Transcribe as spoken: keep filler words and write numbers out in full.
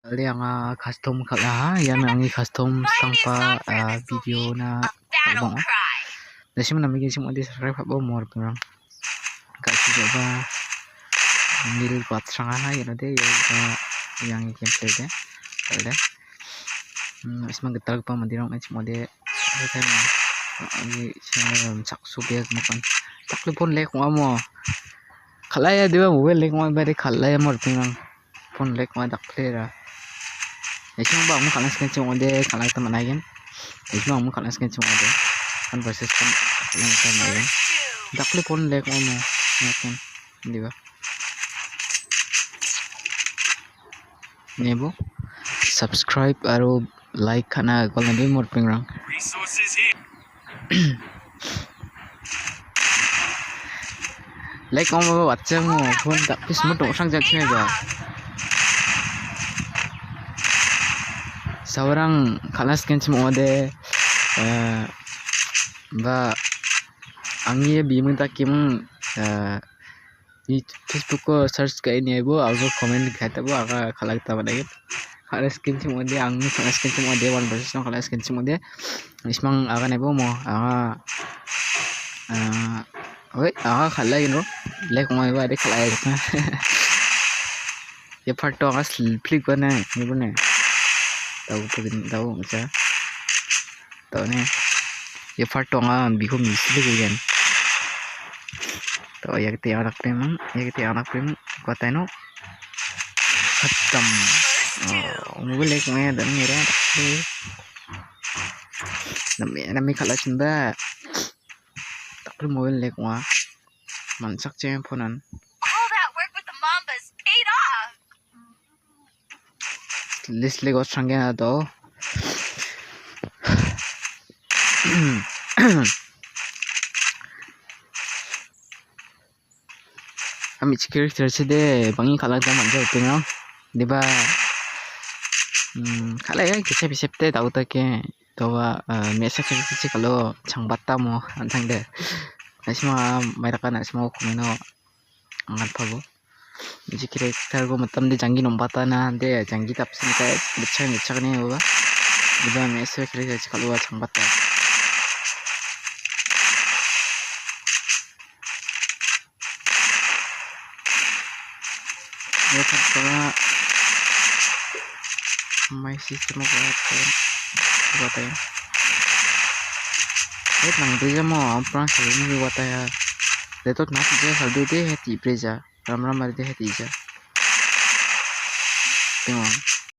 Kal·e anga custom kal·aha. Ian angni custom stanggipa, ah, video-na kal·bang ong·a. Nasimang name genchim ong·ode subscribe ka·bo moripingrang. Ka·sijaba mil guatrangaha ianode ia, ia, iangi gameplay de. Kal·e. Hmm, ismang gitalgipa manderang ong·e chim ong·ode. Angni channel chakso bek makan. Dakle phone lag ong·amo. Kal·aia deba mobile lag ong·a bade kal·aia moripingrang. Phone lag ong·a dakle ra. Naisingba angni kal·na sikenchim ong·ode, kal·na gita man·aigen. Naisingba angni kal·na sikenchim ong·ode. One versus one kal·na gita man·aigen. Dakle phone lag ong·a mo. Yakin. Indiba. Nebo. Subscribe aro like ka·na agona de moripingrang. Like ong·a mo watching mo phone dakpis mo dongsang jatchim eba. Sawarang kal·na sikenchim ong·ode, eh, ba angni bimung dakimung, eh, Facebook-o search ka·e niaibo, aro comment ka·e tabo, anga kal·na gita man·aigen. Kal·na sikenchim ong·ode, angni kal·na sikenchim ong·ode, one versus one kal·na sikenchim ong·ode. Ismang anga nebo mo, anga, ah, wait, anga kal·na igenro. Lag ong·a eba, ade kal·na igenro. Ia part-o anga sil-, flick ba ne, nebo ne. Dao, dao, dao, dao, dao ne. Ia part-o anga biko misili kugen. To, ia gita ia dakpemang, ia gita ia dakpemang, kuataino. Khatam. Oh, mobile lag ong·e dan ngira dakpe. Name, name kal·achimba. Dakpe mobile lag ong·a. Man·chakjeng phone-an. All that work with the Mambas paid off. List lego sanggen ado. Ami chikir terchede bangi kal·na gita man·ja utenga. Deba, hmm, kal·e ya kese pisepte dao take. Toba, eh, me·asa kese kalo changbata mo an·tangde. Nasimang mairaka nasimang komeno angan pabo. Iji character-ko mitamde janggi nombatana, de, janggi tapsinte, gitchak, gitchakni oba. Iba me·asa character chikaloa changbata. Ia chakra mai system-o guataya. Ret nangbrejamo, amprang salini guataya. Letot nat je saldu de heti breja. Ram ram mari de heti ja. Tengok.